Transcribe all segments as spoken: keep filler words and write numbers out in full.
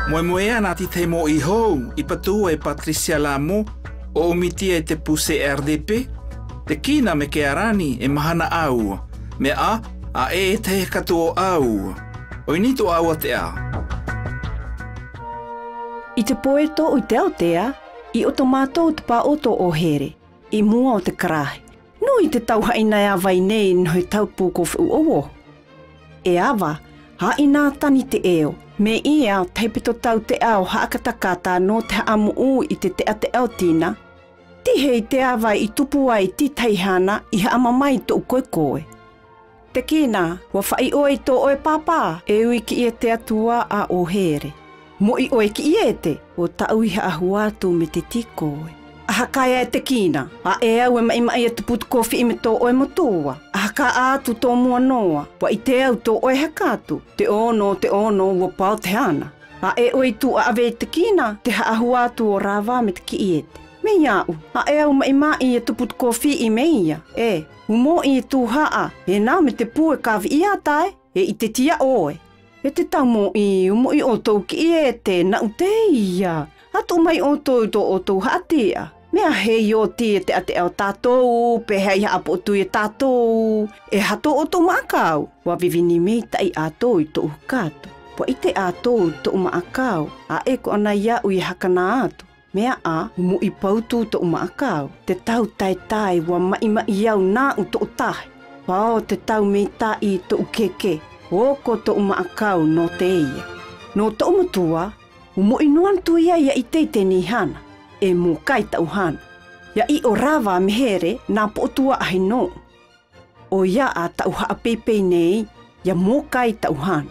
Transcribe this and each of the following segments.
Moemoe ana tei te mo'i hou i patuua e Patricia Lamo, o umitia i te puse R D P, te kina me Kearani e mahana au, mea'a, a e e tahi katu o au. O ini to au atea. I te poeto o te aotea, i oto matou te pa'oto o Here, i mua o te karahi. Nui te tau ha'ina e avai nei nho e tau pu ko fe'u owo. E ava, ha'ina tani te eo, me ia tahi peto tau te'a o ha'akatakata no te ha'amu'u i te te'ate'a o tina. Tihe i te ava i tupu ai ti tahi hana i ha'amamai to'u koekoe. Te kina, ua fai oe i to'o e papa, e ui ki'ie te Atua a o Here. Mo'i oe ki'ie te, o ta'u i ha'ahua atu me te ti koe. Aha kaea e te kina, a e au e ma'i-ma'i e tupu te kofi'i me to'o e motua. Aha ka'a atu to mua noa, ua i te au to'o e hakatu, te ono, te ono, ua pao te hana. A e oe i tu'a ave te kina, te ha'ahua atu o Rava me te ki'ie te. Me ia'u, a e au ma'i-ma'i e tupu te kofi'i me ia, e, u mo'i e tu ha'a, e na me te pu e kavi i ata e, e i te tia oe. E te tau mo'i, u mo'i oto ki'ie te na u te ia. Atu mai oto to oto ha'atia. Me a hei oti e te'ate'a o tatou, pe hei ha'apo'otu e tatou. E hato oto ma'akau. Ua vivini mai ta'i ato i to'u hakatu. Ua i te ato to'u ma'akau. A e ko ana ia'u i hakana atu. Mea'a, u mo'i pautu to'u ma'akau. Te tau tae-tae ua ma'i-ma'i au na u to'u tahi. Pao te tau mei ta'i to'u keke. Oko to'u ma'akau no te ia. No to'u motua, u mo'i noa tu ia ia i te i te nei hana. E mo kai ta'u hana. Ia i o Rava me Here na po'otua ahi no. O ia a ta'u ha'apeipei nei, ia mo kai ta'u hana.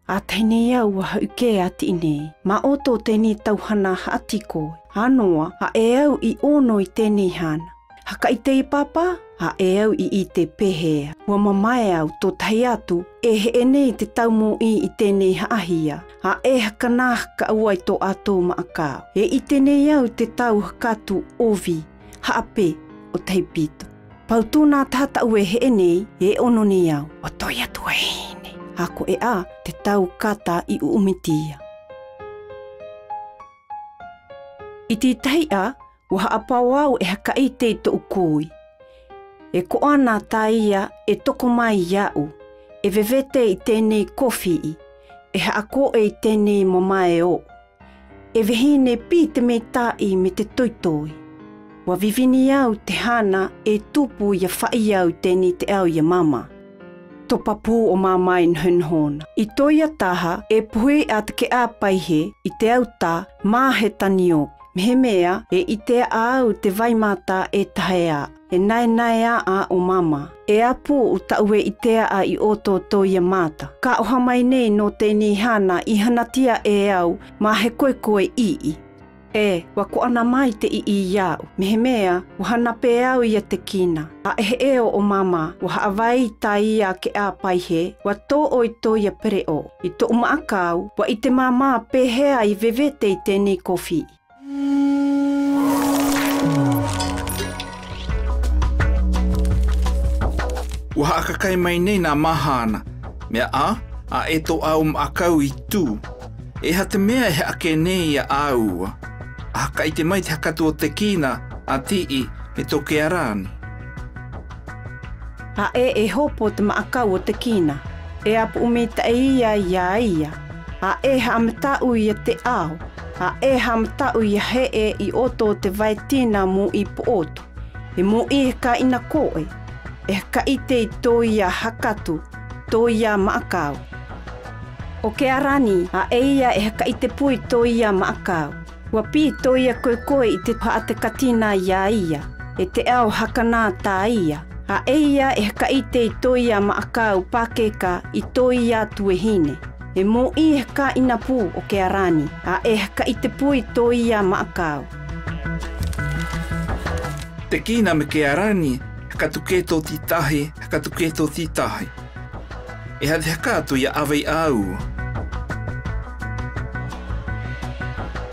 A tahi nei au a ha'uke a ti'i nei, ma oto te nei tau hana ha'atiko, a noa, a e au i ono i te nei hana. Haka'i te i papa, a e au i i te pehea. Ua mamae au to tahi atu, e he'e nei te tau mo'i i te nei ha'ahia. A e hakana haka uai to ato ma'akau. E i te nei au te tau hakatu ovi, ha'ape, o tahi pito. Pautu na taha ta'u e he'e nei, e ono nei au. O to'i atu e hine. Hako e a, te tau kata i u'u mitia. I ti tahi a, ua ha'apao au e haka'i te i to'u kui. E ko ana taia, e toko mai ia'u. E vevete i te nei kofi'i. E ha'ako'e i te nei mamae o. E vehine pi te mei ta'i me te toitoi. Ua vivini au te hana e tupu ia fa'i au te nei te au ia mama. To papu o mama i nho-nho na. I to'i a taha e puhi a te ke'a paihe i te au ta ma he tani o. Mehemea e i te a au te vai mata e tahe a. E nae-nae a a o mama. E apu u ta'u e i te a a i oto to'i a mata. Ka oha mai nei no te nei hana i hanatia e au ma he koekoe i'i. E, ua ko ana mai te i'i ia'u. Mehemea, ua hana pe au ia te kina. A e he'e o o mama, ua ha'avai taia ke'a paihe, ua to'o i to'i a pere'o. I to'u ma'akau, ua i te mama pehea i vevete i te nei kofi'i. Ua ha'akakai mai nei na maha na. Mea'a, a e to au ma'akau i tu. E ha te mea e ha'ake nei a au. A haka'i te mai te hakatu o te kina, a ti'i, me to Kearani. A e e hopo te ma'akau o te kina. E apu umi ta'i ia ia ia. A e ha'amata'u ia te ao. A e ha'amata'u ia he'e i oto te vae tina mo'i po'oto. E mo'i e haka'i na ko'e. E haka'i te i to'i a hakatu, to'i a ma'akau. O Kearani, a e ia e haka'i te pui to'i a ma'akau. Ua pi to'i a koekoe i te ha'ateka tina ia ia. E te ao hakana taia. A e ia e haka'i te i to'i a ma'akau pakeka i to'i a tuehine. E mo'i e haka'i na pu o Kearani, a e haka'i te pui to'i a ma'akau. Te kina me Kearani, hakatu ke to ti tahi, hakatu ke to ti tahi. E ha te hakatu ia avei au.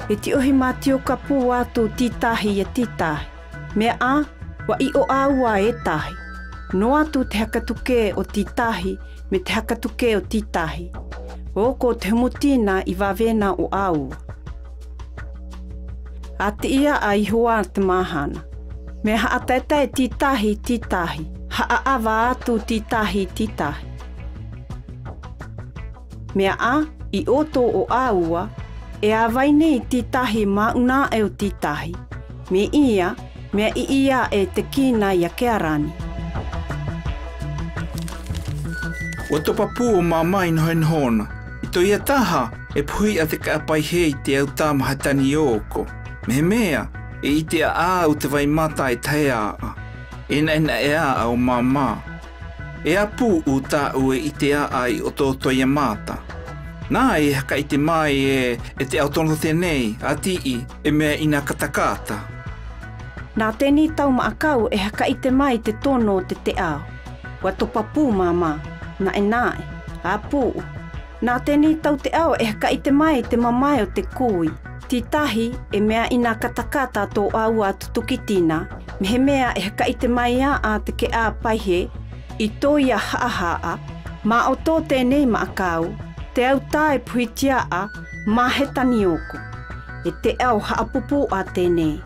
E ti ohi ma ti o kapu atu ti tahi ia ti tahi. Mea'a, ua i o au a e tahi. Nō atu te hakatuke o tītahi, me te hakatuke o tītahi. Oko te humu tina i vavena o aua. Ati ia a Ihowa te mahana. Mea haataetae tītahi tītahi. Haaava atu tītahi tītahi. Mea a, i oto o aua, e a vai nei tītahi mauna ae o tītahi. Mea ia, mea ia e te kina ia Kearani. Ua topa pu o mama i nohenohona. I toia taha, e puhi a te ke'a paihe i te au ta mahetani oko. Mehemea, e ite aa au te vai mata e tahe aa. E naenae aa o mama. E a pu'u tau e ite aa i oto toia mata. Na e hakaite mai e, e te au tono tenei, ati i, e mea ina katakata. Na tenei tau maakau e hakaite mai te tono o te teau. Ua topa pu mama, naenae, a pu'u. Na tenei tau teau e hakaite mai te mamae o te kui. Tītahi, e mea ina katakata to aua tutuki tina. Mehemea e hakaite mai aa te ke'a paihe, i toia haahaa, ma oto tenei maakau, te au ta e puhi tia a, mahetani oko. E te au haapupu a tenei.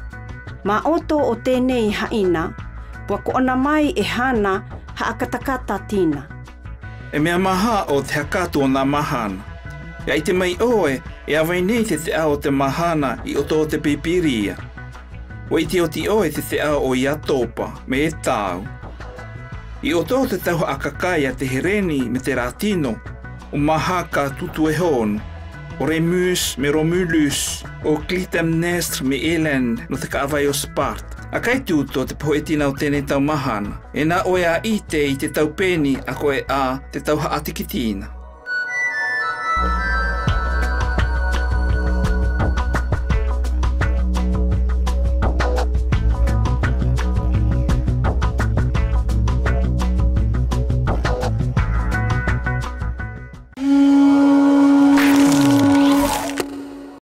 Ma oto o tenei haina, ua koana mai e hana haakatakata tina. E mea maha o te hakatu o na mahana. E aite mai oe, e a vai nei te teau o te mahana i oto te Bibilia. Ua ite oti oe te teau o ia topa, me e tau. I oto te tau haakakai a te Hereni me te Ratino, o maha ka tutuehon, o Remus me Romulus, o Clytemnestre me Hélène, no te kaavai o Sparte. A kai tuto te pohe tina o tenei tau mahana. E na oe a ite i te tau peni a ko e a te tau haatiki tina.